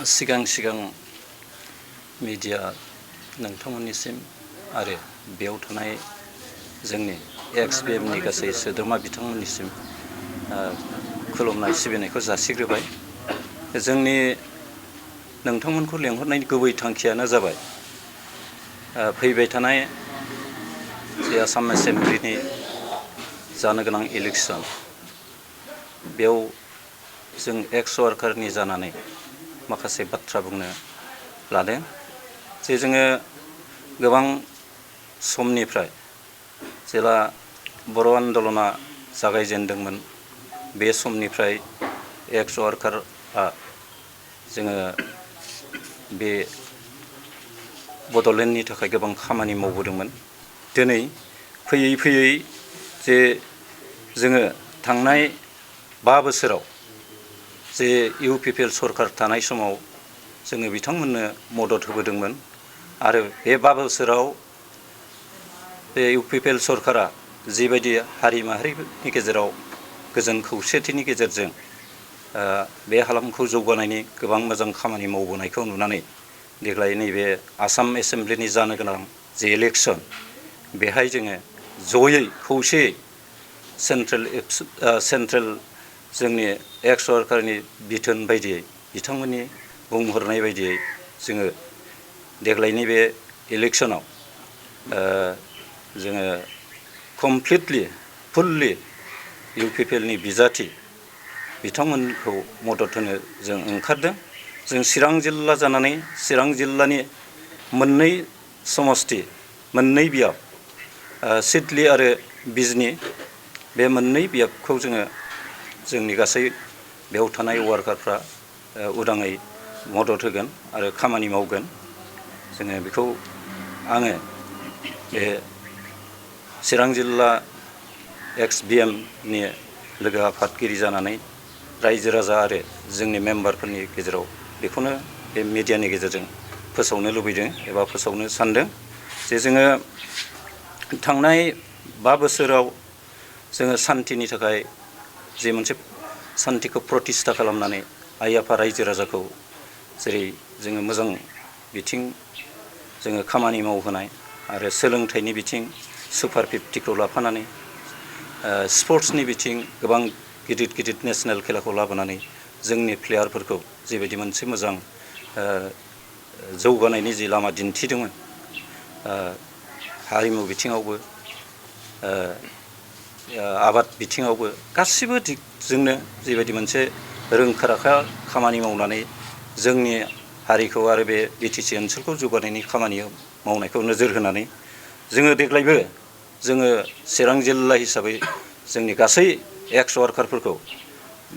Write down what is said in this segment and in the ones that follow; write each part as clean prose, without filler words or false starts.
सिगां मीडिया नोंथांमोननिसिम आरो बेयाव थानाय जोंनि XBMनि गासै सोद्रोमा बिथांमोननिसिम खुलुमनाय सिबिनायखौ जासिग्रोबाय। जोंनि नोंथांमोनखौ लेंहरनायनि गुबै थांखियानो जाबाय फैबाय थानाय जे आसाम एसेम्ब्लिनि जानो गोनां इलेक्सन, बेयाव जों एक्स वार्कारनि जानानै माखासे बाथ्रा बुंनो लादों। जे जोङो गोबां समनिफ्राय जेला बर' आन्दलना जागायजेनदोंमोन, बे समनिफ्राय एक्स वार्कारआ जोङो बे बड'लेण्डनि थाखाय गोबां खामानि मावबोदोंमोन। दिनै फैयै जे जोङो थांनाय 5 बोसोराव जे UPPL सरकार थानाय समाव जोङो बिथांमोननो मदद होबोदोंमोन आरो बे 5 बोसोराव बे UPPL सरकारा जिबायदि हारि माहारिनि गेजेराव गोजोन खौसेथिनि गेजेरजों बे हालामखौ जौगानायनि गोबां मोजां खामानि मावबोनायखौ नुनानै देग्लाय नैबे आसाम एसेम्ब्लिनि जानो गोनां जे इलेक्सन, बेहाय जोङो जयै खौसेयै सेन्ट्रेल जोंनि एक्स वार्कारनि बिथोन बायदियै बिथांमोननि बुंहरनाय बायदियै जोङो देग्लायनि बे इलेक्सनाव जोङो फुल्लि UPPLनि बिजाथि बिथांमोनखौ मदद होनो जों ओंखारदों। जों चिरां जिल्ला जानानै चिरां जिल्लानि मोननै समस्ति, मोननै बियाब सिडली आरो बिजनी, बे मोननै बियाबखौ जोङो जोंनि गासै बेयाव थानाय वार्कारफ्रा उदाङै मदद होगोन आरो खामानि मावगोन। जोङो बेखौ आङो बे चिरां जिल्ला XBMनि लोगो आफादगिरि जानानै रायजो राजा आरो जोंनि मेम्बारफोरनि गेजेराव बेखौनो बे मिडियानि गेजेरजों फोसावनो लुबैदों एबा फोसावनो सानदों जे जोङो थांनाय 5 बोसोराव जोङो सान्थिनि थाखाय जे मोनसे सान्थिखौ प्रतिष्ठा खालामनानै आइ आफा रायजो राजाखौ जेरै जोङो मोजां बिथिं जोङो खामानि मावहोनाय आरो सोलोंथाइनि बिथिं सुपार 50खौ लाफानानै स्पर्ट्सनि बिथिं गोबां गिदिर नेसनेल खेलाखौ लाबोनानै जोंनि प्लेयारफोरखौ जेबायदि मोनसे मोजां जौगानायनि जि लामा दिन्थिदोंमोन, हारिमु बिथिङावबो आबाद बिथिङावबो गासिबो दिगजोंनो जेबायदि मोनसे रोंखा राखा खामानि मावनानै जोंनि हारिखौ आरो बे BTC ओनसोलखौ जौगानायनि खामानि मावनायखौ नोजोर होनानै जोङो देग्लायबो जोङो चिरां जिल्ला हिसाबै जोंनि गासै एक्स वार्कारफोरखौ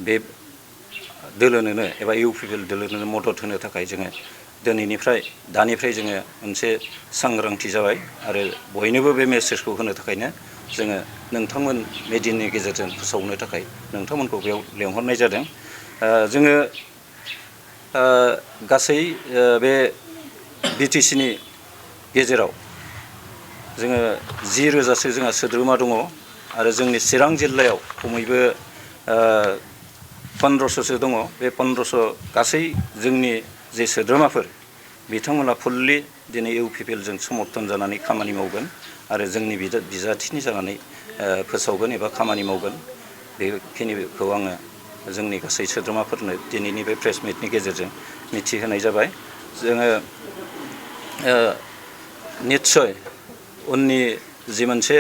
बे दोलोनोनो एबा UPPL दोलोनोनो मदद होनो थाखाय जोङो दानिफ्राय जोङो मोनसे सांग्रांथि जाबाय आरो बयनोबो बे मेसेजखौ होनो थाखायनो जोङो नोंथांमोन मिडियानि गेजेरजों फोसावनो थाखाय नोंथांमोनखौ बेयाव लेंहरनाय जादों। जोङो गासै बे BTCनि गेजेराव जोङो 10,000सो जोंहा सोद्रोमा दङ आरो जोंनि चिरां जिल्लायाव खमैबो 1500सो दङ। बे 1500 गासै जोंनि जे सोद्रोमाफोर बिथांमोना फुल्लि दिनै UPPLजों समर्थन जानानै खामानि मावगोन आरो जोंनि बिजाथिनि जानानै फोसावगोन एबा खामानि मावगोन। बेखिनिखौ आङो जोंनि गासै सोद्रोमाफोरनो दिनैनि बे प्रेस मिटनि गेजेरजों मिथिहोनाय जाबाय। जोङो निस्सय उननि जि मोनसे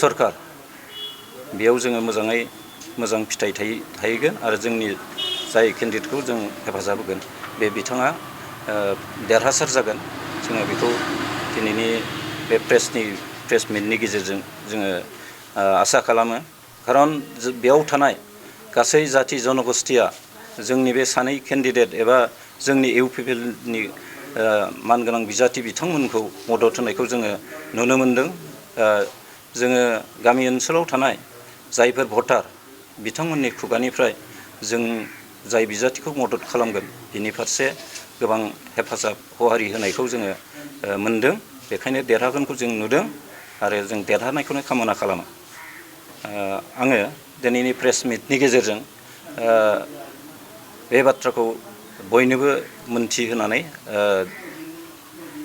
सरकार, बेयाव जोङो मोजां फिथाइ थाहैगोन आरो जोंनि जाय केन्डिडेटखौ जों हेफाजाब होगोन बे बिथाङा देरहासार जागोन। जोङो बेखौ दिनैनि बे प्रेस मिटनि गेजेरजों जोङो आसा खालामो। खारन बेयाव थानाय गासै जाथि जनगोष्ठीया जोंनि बे सानै केन्डिडेट एबा जोंनि UPPLनि मानगोनां बिजाथि बिथांमोनखौ मदद होनायखौ जोङो नुनो मोनदों। जोङो गामि ओनसोलाव थानाय जायफोर भटार बिथांमोननि खुगानिफ्राय जों जाय बिजाथिखौ मदद खालामगोन बिनि फारसे गोबां हेफाजाब हहारि होनायखौ जोङो मोनदों। बेखायनो देरहागोनखौ जों नुदों आरो जों देरहानायखौनो कामना खालामो। आङो दिनैनि प्रेस मिटनि गेजेरजों बे बाथ्राखौ बयनोबो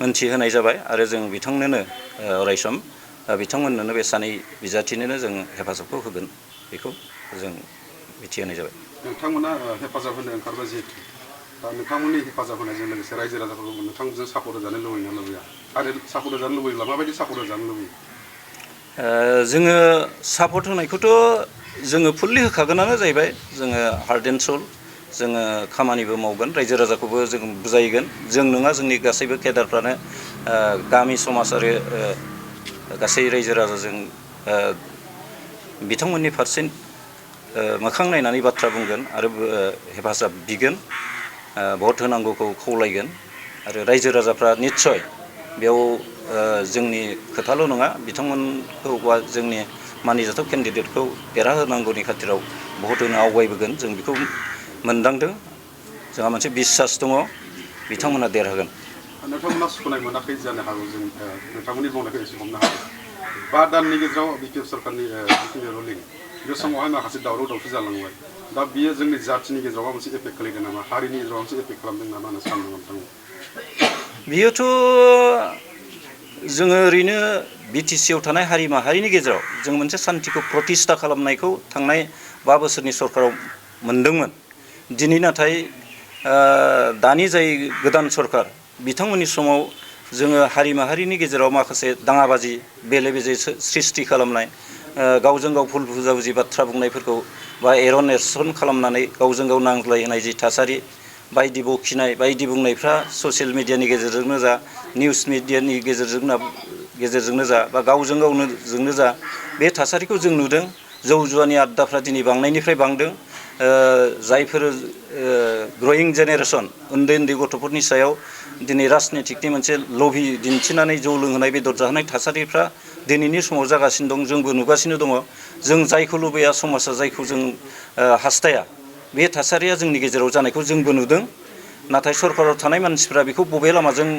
मोनथिहोनाय जाबाय आरो जों बिथांनोनो अरायसम बिथांमोननोनो बे सानै बिजाथिनोनो जों हेफाजाबखौ होगोन बेखौ जों मिथिहोनाय जाबाय। नोंथांमोना हेफाजाब होनो ओंखारबाय जिहेतु दा नोंथांमोननि हेफाजाब होनायजों लोगोसे रायजो राजाफोरखौ नोंथांजों सापर्ट होजानो लुबैना लुबैया आरो सापर्ट होजानो लुबैब्ला माबायदि सापर्ट होजानो लुबैयो? जोङो सापर्ट होनायखौथ' जोङो फुल्लि होखागोनानो जाहैबाय। जोङो हार्ट एन्ड सोल जोङो खामानिबो मावगोन, रायजो राजाखौबो जों बुजायगोन। जों नङा, जोंनि गासैबो केडारफ्रानो गामि समाज आरो गासै रायजो राजाजों बिथांमोननि फारसे मोखां नायनानै बाथ्रा बुंगोन आरो हेफाजाब बिगोन, भट होनांगौखौ खावलायगोन आरो रायजो राजाफ्रा निस्सय बेयाव जोंनि खोथाल' नङा, बिथांमोनखौ बा जोंनि मानिजाथाव केन्डिडेटखौ देरहाहोनांगौनि खाथिराव भट होनो आवगायबोगोन। जों बेखौ मोनदांदों, जोंहा मोनसे बिसास दङ बिथांमोना देरहागोन। नोंथांमोना सुखुनाय मोनाखै जानो हागौ, जों नोंथांमोननि बुंनायखौ एसे हमनो हागौ। 5 दाननि गेजेराव बिटिआर सरकारनि जिखिनि रुलिं, बे समावहाय माखासे दावराव दावसि जालांबाय। दा बियो जोंनि जाथिनि गेजेराव माबा मोनसे एफेक्ट खालामदों नामा, हारिनि गेजेराव मोनसे एफेक्ट खालामदों नामा होनना सानदों नोंथांमोन? बियोथ' जोङो ओरैनो बिटिसिआव थानाय हारि माहारिनि गेजेराव जों मोनसे सान्तिखौ प्रतिस्था खालामनायखौ थांनाय 5 बोसोरनि सरकाराव मोनदोंमोन। दिनै नाथाय दानि जाय गोदान सरकार, बिथांमोननि समाव जोङो हारि माहारिनि गेजेराव माखासे दाङाबाजि, बेले बेजे सृष्टि खालामनाय, गावजों गाव भुल बुजाबुजि बाथ्रा बुंनायफोरखौ बा एरन एरसन खालामनानै गावजों गाव नांज्लायहोनाय जि थासारि, बायदि बखिनाय बायदि बुंनायफ्रा ससियेल मिडियानि गेजेरजोंनो जा, निउस मिडियानि गेजेरजोंनो जा बा गावजों गावजोंनो जा, बे थासारिखौ जों नुदों। जौ जुवानि आड्डाफ्रा दिनै बांनायनिफ्राय बांदों। जायफोर ग्रयिं जेनेरेसन, उन्दै उन्दै गथ'फोरनि सायाव दिनै राजनितिकनि मोनसे लबि दिन्थिनानै जौ लोंहोनाय, बेदर जाहोनाय थासारिफ्रा दिनैनि समाव जागासिनो दं, जोंबो नुगासिनो दङ। जों जायखौ लुबैया, समाजा जायखौ जों हास्थाया, बे थासारिया जोंनि गेजेराव जानायखौ जोंबो नुदों। नाथाय सरकाराव थानाय मानसिफ्रा बेखौ बबे लामाजों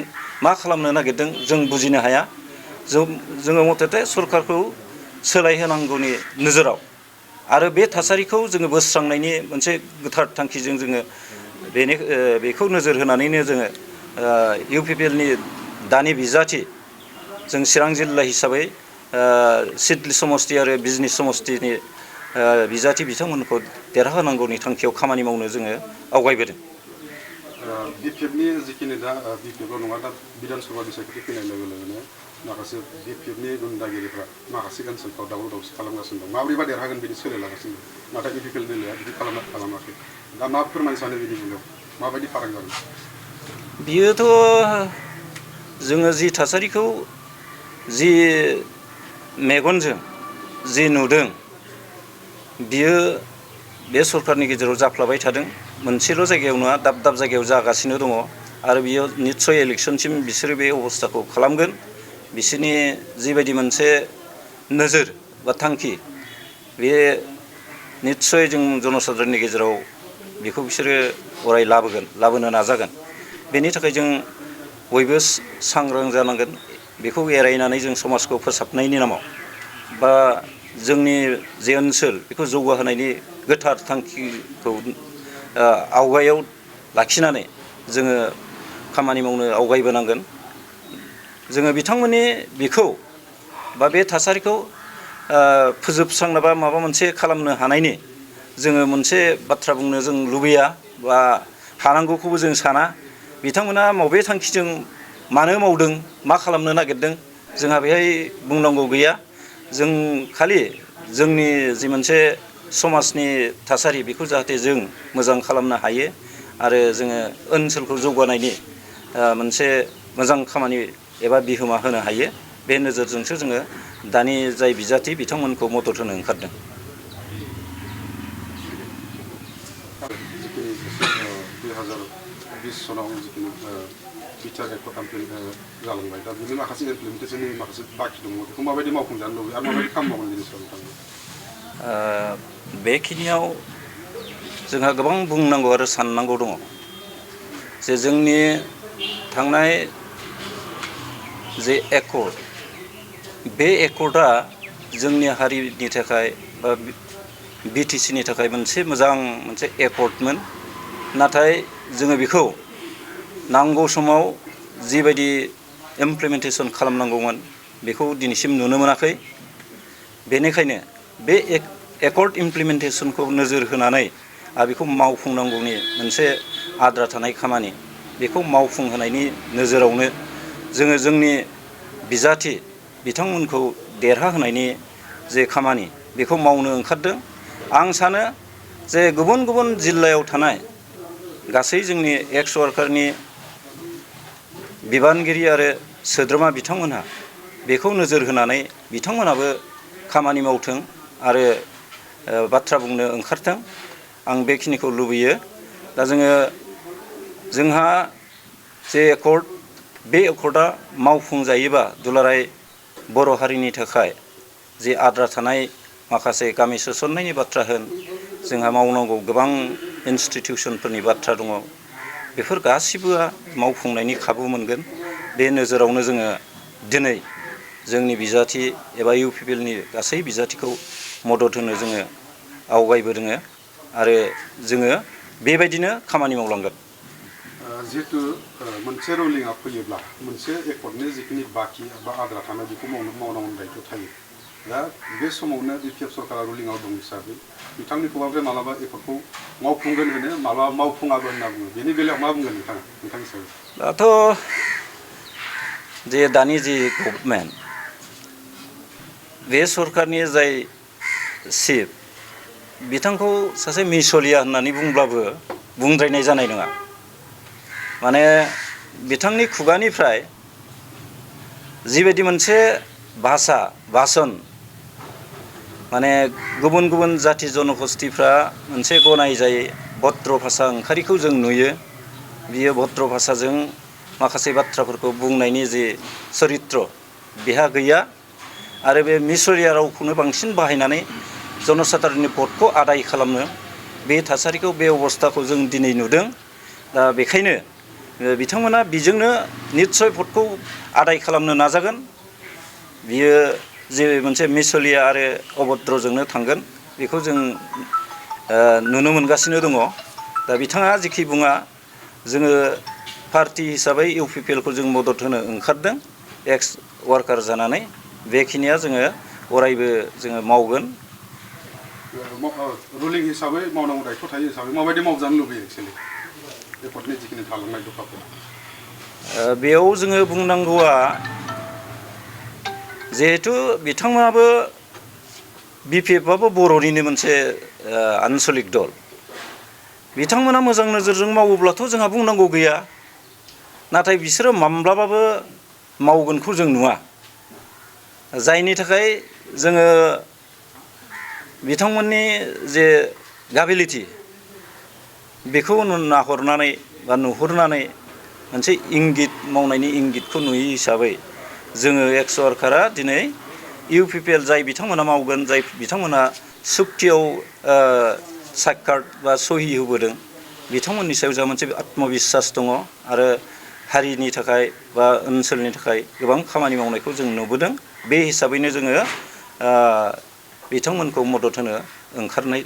मा खालामनो नागिरदों जों बुजिनो हाया। जोङो मथथे सरकारखौ सोलायहोनांगौनि नोजोराव आरो बे थासारिखौ जोङो बोस्रांनायनि मोनसे गोथार थांखिजों जोङो बेखौ नोजोर होनानैनो जोङो इउपिपिएलनि दानि बिजाथि, जों चिरां जिल्ला हिसाबै सिडली समस्ति आरो बिजनि समस्तिनि बिजाथि बिथांमोनखौ देरहाहोनांगौनि थांखियाव खामानि मावनो जोङो आवगायबोदों। बिपिएफनि जिखिनि दा बिपिएफल' नङा, दा बिधान सभा बिसायख'थि फैनाय लोगो लोगोनो माखासे बिपिएफनि गुन्दागिरिफ्रा माखासे ओनसोलफ्राव दावराव दावसि खालामगासिनो दं। माबोरैबा देरहागोन बिदि सोलायलागासिनो दं। नाथाय इउपिपिएल दोलोआ बिदि खालामाखै। दा मा फोरमायनो सानो बिनि बेलायाव? माबायदि फाराग जागोन? बियोथ' जोङो जि थासारिखौ जि मेगनजों जि नुदों, बियो बे सरकारनि गेजेराव जाफ्लाबाय थादों। मोनसेल' जायगायाव नङा, दाब दाब जायगायाव जागासिनो दङ आरो बियो निस्सय इलेक्सनसिम बिसोरो बे अबस्थाखौ खालामगोन। बिसोरनि जिबायदि मोनसे नोजोर बा थांखि, बे निस्सय जों जनसाधारननि गेजेराव बेखौ बिसोरो अराय लाबोनो नाजागोन। बेनि थाखाय जों बयबो सांग्रां जानांगोन। बेखौ एरायनानै जों समाजखौ फोसाबनायनि नामाव बा जोंनि जे ओनसोल, बेखौ जौगाहोनायनि गोथार थांखिखौ आवगायाव लाखिनानै जोङो खामानि मावनो आवगायबोनांगोन। जोङो बिथांमोननि बेखौ बा बे थासारिखौ फोजोबस्रांनो बा माबा मोनसे खालामनो हानायनि जोङो मोनसे बाथ्रा बुंनो जों लुबैया बा हानांगौखौबो जों साना। बिथांमोना बबे थांखिजों मानो मावदों, मा खालामनो नागिरदों, जोंहा बेहाय बुंनांगौ गैया। जों खालि जोंनि जि मोनसे समाजनि थासारि, बेखौ जाहाथे जों मोजां खालामनो हायो आरो जोङो ओनसोलखौ जौगानायनि मोनसे मोजां खामानि एबा बिहोमा होनो हायो, बे नोजोरजोंसो जोङो दानि जाय बिजाथि बिथांमोनखौ मदद होनो ओंखारदों। जिखिनि 2020 सनाव जिखिनि बिटिआर एक्ट जालांबाय, दा बिनि माखासे इमप्लिमेन्टेसननि माखासे बाखि दङ, बेखौ माबायदि मावफुंजानो लुबैयो आरो माबायदि खामानि मावगोन बेनि सायाव नोंथाङा? बेखिनियाव जोंहा गोबां बुंनांगौ आरो साननांगौ दङ। जे जोंनि थांनाय जे एकर्ड, बे एकर्डआ जोंनि हारिनि थाखाय बा बिटिसिनि थाखाय मोनसे मोजां मोनसे एकर्डमोन। नाथाय जोङो बेखौ नांगौ समाव जिबायदि इमप्लिमेन्टेसन खालामनांगौमोन बेखौ दिनैसिम नुनो मोनाखै। बेनिखायनो बे एकर्ड इमप्लिमेन्टेसनखौ नोजोर होनानै आरो बेखौ मावफुंनांगौनि मोनसे आद्रा थानाय खामानि, बेखौ मावफुंहोनायनि नोजोरावनो जोङो जोंनि बिजाथि बिथांमोनखौ देरहाहोनायनि जे खामानि बेखौ मावनो ओंखारदों। आं सानो जे गुबुन गुबुन जिल्लायाव थानाय गासै जोंनि एक्स वार्कारनि बिबानगिरि आरो सोद्रोमा बिथांमोनहा बेखौ नोजोर होनानै बिथांमोनाबो खामानि मावथों आरो बाथ्रा बुंनो ओंखारथों, आं बेखिनिखौ लुबैयो। दा जोंहा जे एकर्ड, बे एकर्डआ मावफुंजायोबा दुलाराय बर' हारिनि थाखाय जे आद्रा थानाय माखासे गामि सोसननायनि बाथ्रा होन, जोंहा मावनांगौ गोबां इन्सटिटिउसनफोरनि बाथ्रा दङ, बेफोर गासिबोआ मावफुंनायनि खाबु मोनगोन। बे नोजोरावनो जोङो दिनै जोंनि बिजाथि एबा UPPLनि गासै बिजाथिखौ मदद होनो जोङो आवगायबोदों आरो जोङो बेबायदिनो खामानि मावलांगोन। जिहेतु मोनसे रुलिंआ फैयोब्ला मोनसे एकर्डनि जिखिनि बाखि बा आद्रा थानाय बेखौ मावनांगौ दायित्व थायो। दा बे समावनो BPF सरकारा रुलिंआव दं हिसाबै बिथांनि खुगानिफ्राय मालाबा एकर्डखौ मावफुंगोन होनो, मालाबा मावफुङाबो होनना बुङो। बेनि बेलायाव मा बुंगोन नोंथांनि सायाव? दाथ' जे दानि जि गभर्नमेन्ट, बे सरकारनि जाय चिफ, बिथांखौ सासे मिसलिया होननानै बुंब्लाबो बुंद्रायनाय जानाय नङा। माने बिथांनि खुगानिफ्राय जिबायदि मोनसे भाषण, माने गुबुन गुबुन जाथि जनगोष्ठीफ्रा मोनसे गनायजायै भद्र भाषा ओंखारिखौ जों नुयो। बियो भद्र भाषाजों माखासे बाथ्राफोरखौ बुंनायनि जे चरित्र बेहा गैया आरो बे मिसलिया रावखौनो बांसिन बाहायनानै जनसाधारननि भटखौ आदाय खालामनो, बे थासारिखौ, बे अबस्थाखौ जों दिनै नुदों। दा बेखायनो बिथांमोना बिजोंनो निस्सय भटखौ आदाय खालामनो नाजागोन। बियो जे मोनसे मिसलिया आरो अभद्रजोंनो थांगोन, बेखौ जों नुनो मोनगासिनो दङ। दा बिथाङा जेखि बुङा, जोङो पार्टि हिसाबै UPPLखौ जों मदद होनो ओंखारदों एक्स वार्कार जानानै। बेखिनिया जोङो अरायबो जोङो मावगोन। रुलिं हिसाबै मावनांगौ दायित्व थायो हिसाबै माबायदि मावजानो लुबैयो एक्सुवेलि एकर्डनि जिखिनि थालांनाय दफाफोर? बेयाव जोङो बुंनांगौआ, जिहेथु बिथांमोनाबो BPFआबो बर'निनो मोनसे आनसलिक दल, बिथांमोना मोजां नोजोरजों मावोब्लाथ' जोंहा बुंनांगौ गैया। नाथाय बिसोरो माब्लाबाबो मावगोनखौ जों नुवा, जायनि थाखाय जोङो बिथांमोननि जे गाबिलिटि बेखौ नाहरनानै बा नुहुरनानै मोनसे इंगित, मावनायनि इंगितखौ नुयै हिसाबै जोङो एक्स वार्कारा दिनै UPPL जाय बिथांमोना मावगोन, जाय बिथांमोना सुक्तियाव साक्षात बा सहि होबोदों, बिथांमोननि सायाव जोंहा मोनसे आत्मबिश्वास दङ आरो हारिनि थाखाय बा ओनसोलनि थाखाय गोबां खामानि मावनायखौ जों नुबोदों। बे हिसाबैनो जोङो बिथांमोनखौ मदद होनो ओंखारनाय